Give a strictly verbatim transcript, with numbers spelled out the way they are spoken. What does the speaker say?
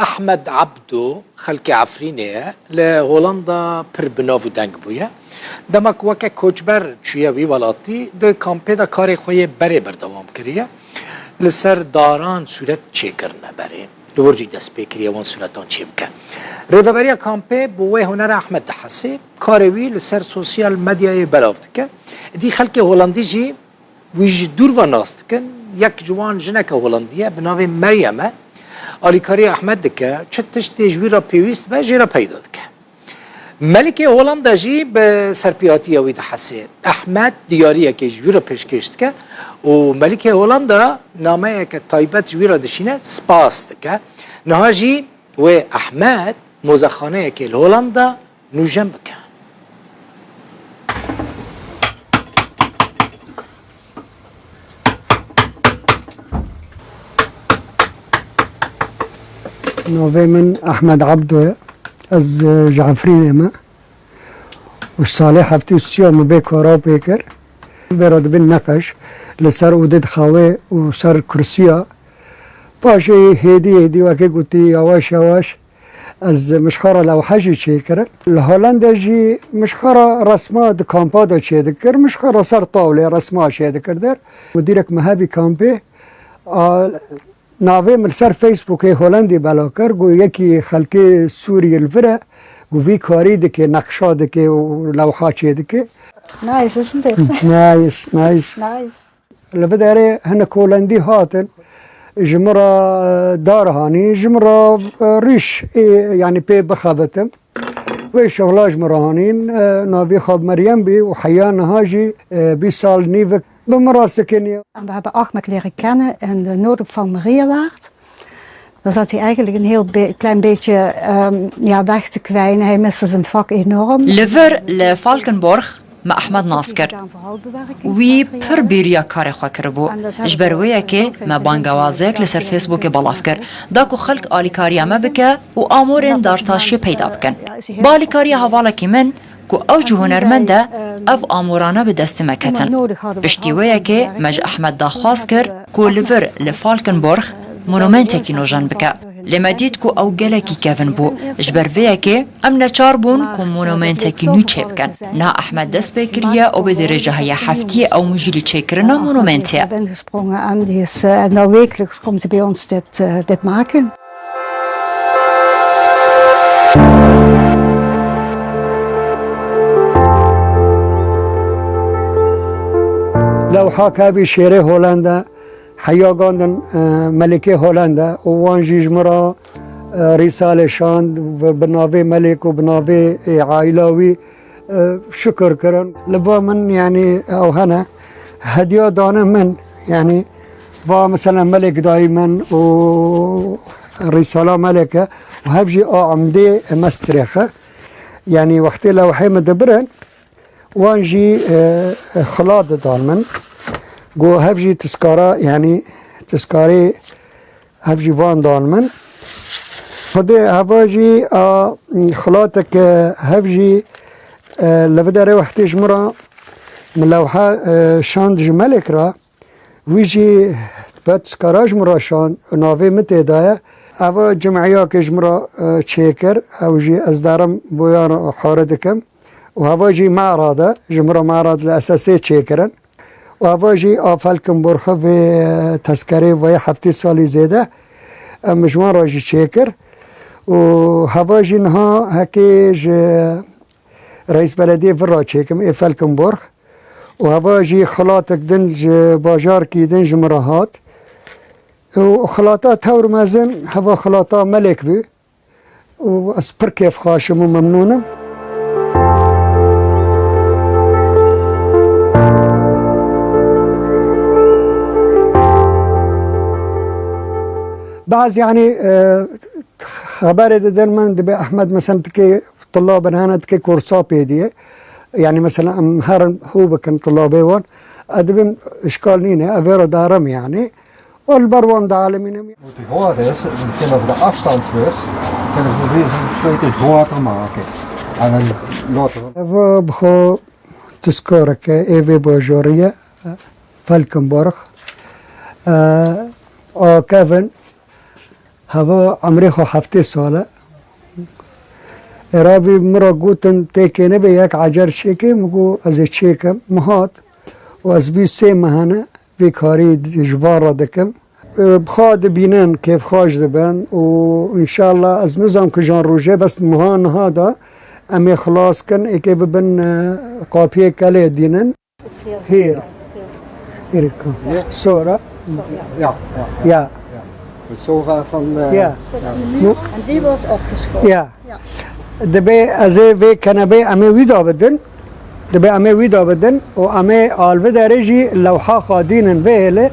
Ehmed Abdo xelkê Efrînê ye, li Holanda pir bi nav û deng bûye. Dema ku weke koçber çûye wî welatî, di kampê de karê xwe yê berê berdewam kiriye. Li ser daran sûret çêkirine berê. Li wir jî dest pê kiriye wan sûretan çêbike. Rêveberiya kampê bi wê hunera Ehmed dihesê, karê wî li ser sosyal medyayê belav dike. Dî xelkê Holandî jî wî ji dûr ve nas dikin. Yek ji wan jineke Holandî ye, bi navê Meryem e. Alîkariya Ehmed dike, çi tiştê ji wî re pêwîst be, jê re peyda dike. Melikê Holanda jî bi serpêhatiya wî dihesê. Ehmed diyariyekê ji wî re pêşkêş dike û Melikê Holanda nameyeke taybet ji wî re dişîne, spas dike. Niha jî wê Ehmed mozexaneyekê li Holanda nûjen bike. Navê min Ehmed Ebdo ye. Ez, e, ji Efrînê me. Û salê heftê û sê min bê kara pê kir. Vê re dibin neqeş li ser odê dixawe û ser kursiya. Paşê hêdî hêdî wekî gotî, yawaş yawaş ez mişxara lewhe jî çêkirin. Li Holanda jî mişxara resma di kampa de çêdikir, mişxara ser tawlê resma çêdikir der. Mudirek me hebî kampê, a, navê min li ser Facebookê Holandî bela kir, got yekî xelkê Sûriyê li vir e, got vî karî dike, neqşa dike û lewha çêdike. Nice, isn't it? Nice, nice. Nice. Li vê derê hinek Holandî hatin, ji min re, e, dar hanî, ji min re, e, rîş, ê, yanî pê bixebitim. Wê şixla ji min re hanîn, e, navê xwe Meryem bî û heya niha jî, e, bîst sal nîvik bi min re sikiniye. We hebben Ahmed leren kennen in de noorden van Mariëwaard. Daar zat hij eigenlijk een heel be-, klein beetje, ehm, ja, weg te kwijnen. Hij miste zijn vak enorm. Li vir li Falkenborg me Ehmed nas kir. Wî pir bêriya karê xwe kiribû. Ji ber wê yekê me bangewazek li ser Facebookê belav kir, da ku xelk alîkariya me bike û amorên dartaşiyê peyda bikin. Bi alîkariya hevalekî min, ku ew jî hunermend e, ev amorane bi destê me ketin. Piştî wê yekê me ji Ehmed daxwaz kir ku li vir li Falkenborg monumentekî nûjen bike. Lê me dît ku ew gelekî kevin bû. Ji ber vê yekê em neçar bûn ku monumentekî nû çêbikin. Niha Ehmed dest pê kiriye û bi dirêja heya heftiyê ew mijîlî çêkirina monumentê ye. Gesprongen aan, die is, eh, nou wekelijks komt hij bij ons dit, eh, dit maken. Lewha kabî şêrê Holanda, heya gandin, e, Melikê Holanda û wan jî ji min re, e, rîsalê şand bi, bi navê Melek û bi navê, e, aîla wî, e, şikir kirin. Li ba min, yanî ew hene, hediya dane min, yanî va mesela Melek dayî min û rîsala Melek e û hev jî a emdê mestirêxe. Yanî wextê lewhê min dibirin, wan jî, e, xilat didan min. Got hev jî tiskara, yanî tiskarê hev jî van dan min. Xwedê heva jî a xilatek, e, hev jî, e, li vê derê wextê ji min re min lewha, e, şand ji Melek re. Wî jî bet skara ji min re şand, navê min tê de ye. Eva cimeyakê ji min re, e, çêkir, ew jî ez derim boyan xare dikim. Û heva jî Merad e, ji min re Merad li S S ê çêkirin. Û heva jî a Falkenborg vê tezkerê vê heftê salî zêde, em ji wan re jî çêkir. Û heva jî niha hekê ji Reis Belediyê vir re çêkim ê Falkenborg. Û heva jî xelatek din ji bajarkî din ji min re hat. Û xelata tewr mezin heva xelata Melek bû. Û ez pir kêfxweş im û memnûn im. Bazı, yanî, e, xeberê didin min, dibê Ehmed, mesela, dikê tulabin hene, dikê kursa pê diye. Yanî, mesela, em herin hû bikin tulabê wan. Ez dibim, îşkal nîne, ev ê re darim, yanî. Û li ber wan dialimînim. Die Hoades, sind Kinder von der Abstandswürst, können wir wesentlich deutlich Hoher machen. Okay. An den Lothar. Ev bi xwe tiskareke ê vê bajarî ye, Falkenborg. E, a kevin Heva emrê xwe heftê sal e. Ê Rabî min re gotin, têkê nebe yek ecer çêke, min got, ez ê çêkim. Min hat û ez bî sê mehane vê karî ji van re dikim. Bi xwe dibînin, kêfxweş dibin û înşallah ez nizam ku jan rojê bes muha niha da em ê xilas kin, êkê bibin, e, qapiyê kelê dînin. Hier. Hier. Sora. Ja, ja. Ja. So va- van, eh, Ja. En die wordt opgeschoten. Ja. Dibê ez ê vê kenebê em ê wî da bidin. Dibê em ê wî da bidin û em ê alvi derê jî lewha xwe dînin vê hêlê.